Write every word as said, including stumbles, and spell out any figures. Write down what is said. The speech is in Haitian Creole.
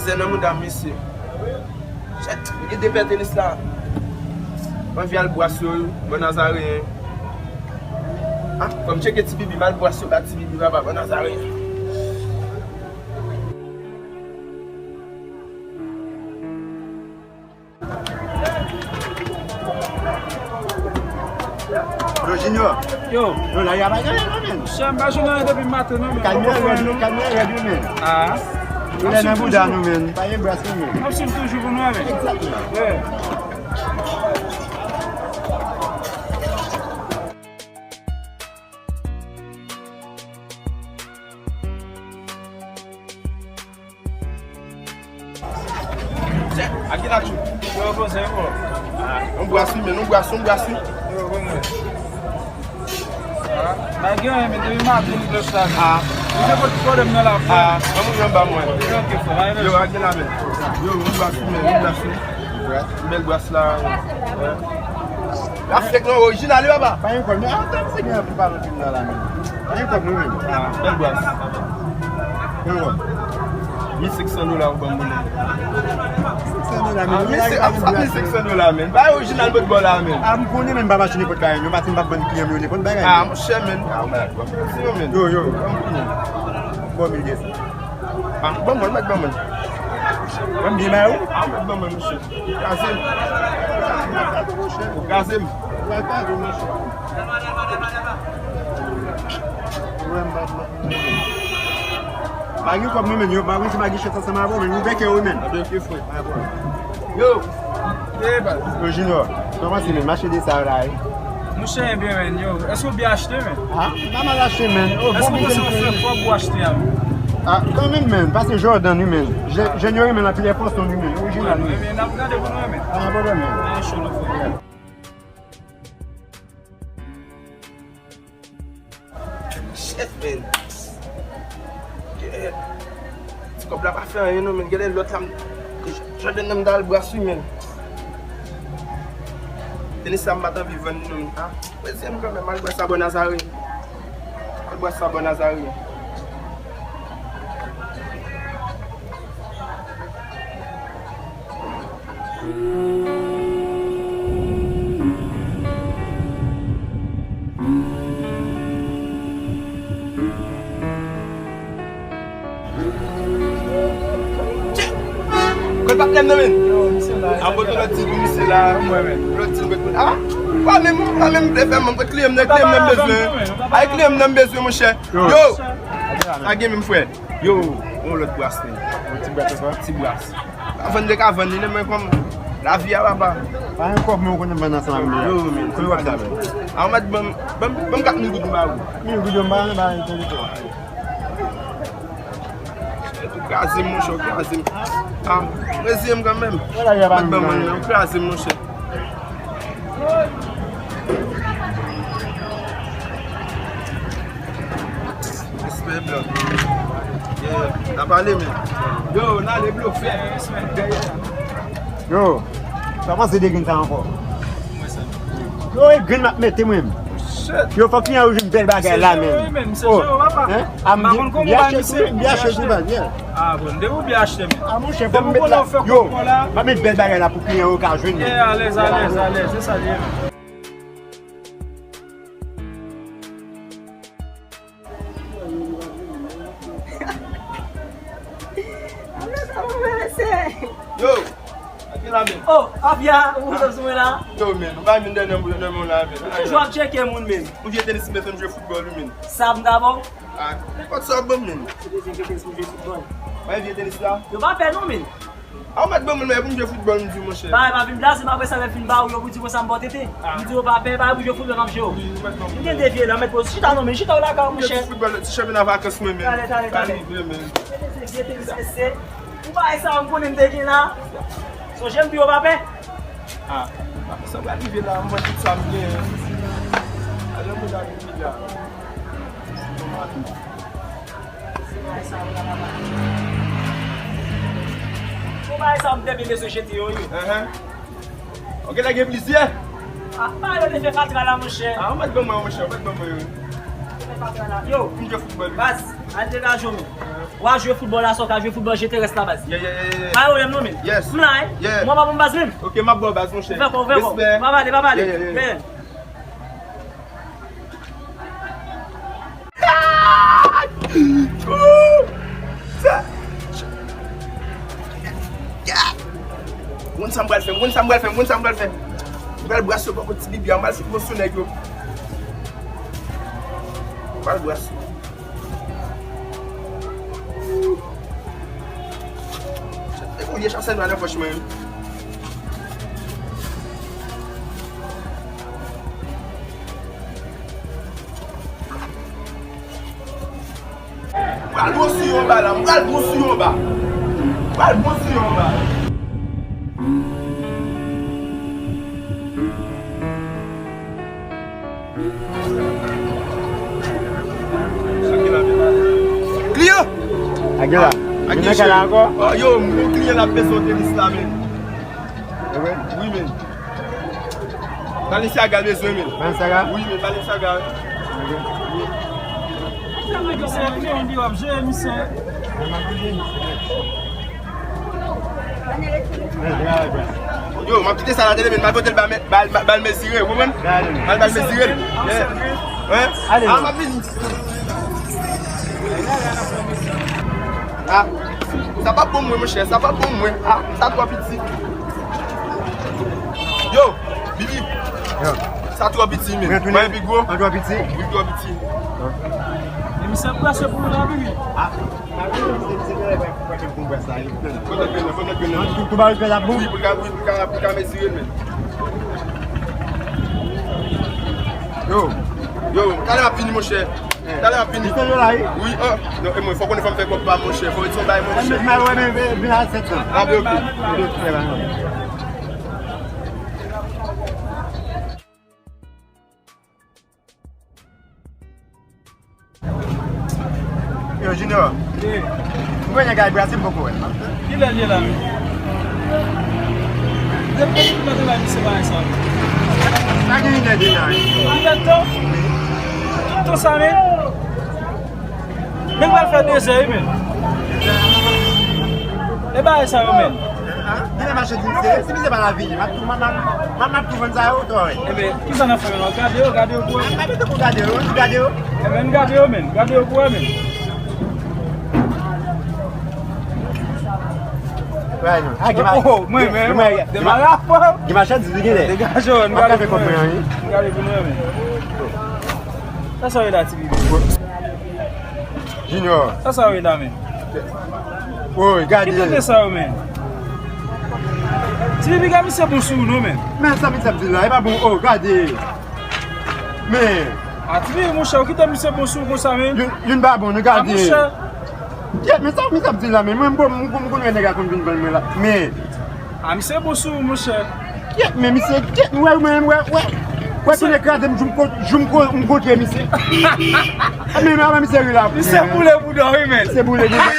Zè nan mouda m, mesye. Shit, li gen de pè tenis la. M anvi al bwas yo, wi, bon Nazareyen. Ah, fò m tcheke ti bibi, m al bwas yo ba ti bibi, papa, bon Nazareyen. Yo, Junior. Yo. Yo, la, y a bagay, non, men. Chè, m pa jwenn anyen depi maten, non, men. Kalmè rèd, non, kalmè rèd, wi, men. Ah. Yo lè nan bouda nou, men. Pa gen bras, non, men. M ap swiv toujou pou nou, men. Egzakteman. Yeah. Chè, a ki la tou? Yo, poze, yo. Ah, yon bwas wi, men, yon bwas, yon bwas wi. Yo, bon, mwen. Ah, bagay, men, depi maten, nou blòf la, men. Ah. Nou te pot pwoblèm nan la, frè. Ah, ban mwen yon ba mwen. Yo, ok, frè, yo, a ki la, men. Yo, yon bwas wi, men, yon bwas wi. Bèl bwas la, wi. La fèk non, orijinal, wi, papa. Pa gen kòb, men, ah, tann se gen pou pa nan fim nan la, men. Pa gen kòb, non, men. Ah, bèl bwas. Mil senk san dola ou ban m, men. Senk san dola, men. Ah, mil senk san dola, men. Bagay orijinal bòt bò la, men. Ah, m konnen, men, m pa mache nenpòt bagay, non, paske m p ap vann kliyan m yo nenpòt bagay, men. Ah, monchè, men. Ah, mwen, mwen, mwen, mwen. Bon, mil de san. Ah, ban mwen, mèt ban mwen. Mwen byen ba ou. Ah, mèt ban mwen, monchè. Ou kraze m. Ou kraze m. Pa gen kòb non, men, yo, pa gen se pa gen chèt ansanm avè w, men, ou bèkè, wi, men. Yo. Yo, Junior, kòman se, men, mache de sa la, wi? Monchè, byen, men, yo. Èske w byen achte, men? Ah, pa mal achte, men. Oh, èske w panse w fè kòb ou achte a, men? Ah, kanmenm, men, pase Jordan, wi, men. Je-, jèn yo renmen l anpil, e Boston, wi, men. Orijinal, wi. Men, n ap gade pou nou, men. Pa gen pwoblèm, men. Shit, man. Shit, man. Yeah. Ti kòb la pa fè anyen non, men. Genlè lòt la, m, Jordan nan m ta al bwas wi, men. Tenis la m pa t anvi vann non, men. Ah, mezanmi kanmenm, al bwas sa bò Nazare. Al bwas sa bò Nazare. Kote patnè m nan, men? Yo, misye la. Apre tou lòt ti pou misye la. Mwen, men. Lòt ti pou, ah, pa menm, pa menm vle fè, men, kote kliyan m nan, kliyan m nan m bezwen. Ay, kliyan m nan m bezwen, monchè. Yo. Yo. Sa gen menm, frè. Yo, yon lòt bwas, men. Yon ti bwas ankò? Ti bwas. Pa vann de ka vann li, men kòm lavi a, papa. Pa gen kòb, men, ou konnen m vann ansanm avè l. Yo, men. Kote w ap sa, men? A, ou mèt ban m, ban m, ban m kat mil goud m ba ou. Mil goud yo m ba, m ba, m ba. Ou kraze m, monchè, ou kraze m. A, ou kraze m kanmenm. Ou mèt ban mwen, men, ou kraze m, monchè. Respè, blan. Yeah, n a pale, men. Yo, n ale, blo, fè. Yo, sa panse de grenn sa ankò? Yo, e grenn m ap mete, mwen. Yo, fòk fi an yo jwenn bèl bagay la, men. Oh, hein? A, m byen achte tou, byen achte tou, baz, yeah. Ah, bon, depi w byen achte, men. Ah, monchè, fò m met la. Yo, m ap met bèl bagay la pou kliyan yo ka jwenn, men. Yeah, alèz, alèz, alèz, se sa l ye, men. Yo, a ki la, men? Oh, Afya, ou kontan sou mwen la? Yo, men, ou pa vin dèyè nan mwen la, men. Ou toujou ap tcheke moun, men. Ou vye tenis, men, m jwe foutbòl, wi, men. Sa m ka ba w? Ah, nenpòt sa w ban m, men. Ou te vin vye tenis pou jwe foutbòl? Mwen vye tenis la? Yo pa pè non, men. A, ou mèt ban mwen, men, pou m jwe foutbòl, m di w, monchè. Bagay pa vin blaze, m apre sa, lè m fin ba ou yo pou di konsa m bò tete. M di yo pa pè, bagay pou jwe foutbòl, m ap jwe w. M gen de vye la, mèt pou chita non, men chita w lakay ou, monchè. Foutbòl, ti chanpyona vakans mwen, men. Talè, talè, talè. Pa rive, men. Vye tenis, mesye. Ou bagay sa, m konnen m te gen la. Sonje m di yo pa pè. Ah, sa pral rive la, m vann tout sa m gen. Alè, mwen ta vin la. Bon, bagay sa, m te byen bezwen jete yo, yo. Enhen. Ok, la gen plizyè. Ah, pa yo te fè fatra la, monchè. Ah, ou mèt ban mwen, monchè, ou mèt ban mwen, wi. Te fè fatra la. Yo. M jwe foutbòl, wi. Baz. Al degaje w, men. W a jwe foutbòl aswè, w ka jwe foutbòl, je te rès la, baz. Yeah, yeah, yeah, yeah. Pa gen pwoblèm non, men. Yes. M la, wi. Yeah. Mwen pa bon baz, men. Ok, m ap ba w baz, monchè. Respè. Pa pale, pa pale. Yeah, yeah, yeah. Konn sa m pral fè, konn sa m pral fè, konn sa m pral fè. M pral bras yo poko ti bibi a, m pral fout mwen sou nèg yo. M pral bras yo. E kounye chasè nwa nan pòch mwen. M pral bon sou yo anba la, m pral bon sou yo anba. M pral bon sou yo anba. Kliyan! Ak gen la. Ak gen la ankò? Yo, m gon kliyan l ap bezwen tenis la, men. Wi, men. Balenciaga l bezwen, men. Balenciaga? Wi, men Balenciaga. Misye kliyan li w ap jere, misye. Yo, m ap kite sa la tande, men m al pote l ba, ba, ba, ba l mezire, ou konprann? M al ba l mezire l. Hein? Ah, m ap vini. Ah, sa p ap bon mwen, monchè, sa p ap bon mwen. Ah, sa twò piti. Yo, Bibi. Yo. Sa twò piti, men. Mwen pi gwo. Sa twò piti? Wi, twò piti. E misye ap prese pou mwen la, Bibi. Ah. Yo. Yo, talè m ap vini, monchè. Talè m ap vini. Wi, an. Non, e mwen, fò konnen fò m fè kòb pa m, monchè. Fò m di yon bagay, monchè. Ah, ben, ok. Yo, Junior. Wi. Mwen gen gade Brasil poko wè. Kilè l ye la, men? Depi mwen te bay misye bagay sa. Sa gen inè de tan, wi. Inè de tan? Tout tan sa, men? Men pral fè de zè, wi, men. E bagay sa yo, men. Gen de machandiz, se, si misye pa la vini, m ap tou, m ap, m ap, m ap tou vann sa yo, tò, wi. Enben, kisa n ap fè, men? Gade yo, gade yo pou wè, men. Gade yo, gade yo, gade yo. Enben, gade yo, men. Gade yo pou wè, men. Wè, non. Ah, gen ma-, oh, mwen, men, gen ma-, gen ma-, gen machandiz, wi, gen lè. Degaje w, n gade pou nou, men. N gade pou nou, men. Sa, sa yo la, ti bibi. Junior. Sa sa yo ye la, men? Woy, gade. Ki tenten sa yo, men? Ti Bibi, gade misye bon sou ou non, men. Men sa misye ap di la, e pa bon, oh, gade. Men. A, Ti Bibi, monchè, ou kite misye bon sou ou konsa, men. Youn, youn pa bon, nou gade. A, monchè. Kyèt, men sa misye ap di la, men mwen, m bon, m, m, m konnen nèg la konn vin vann mwen la. Men. A, misye bon sou ou, monchè. Kyèt, men misye, kyèt, wè, wè, wè, wè. Wè, kounye kraze m, jou m kon-, jou m kon-, m kontre misye. Men, men, men, misye ri la. Misye boule bouda, wi, men. Misye boule bouda.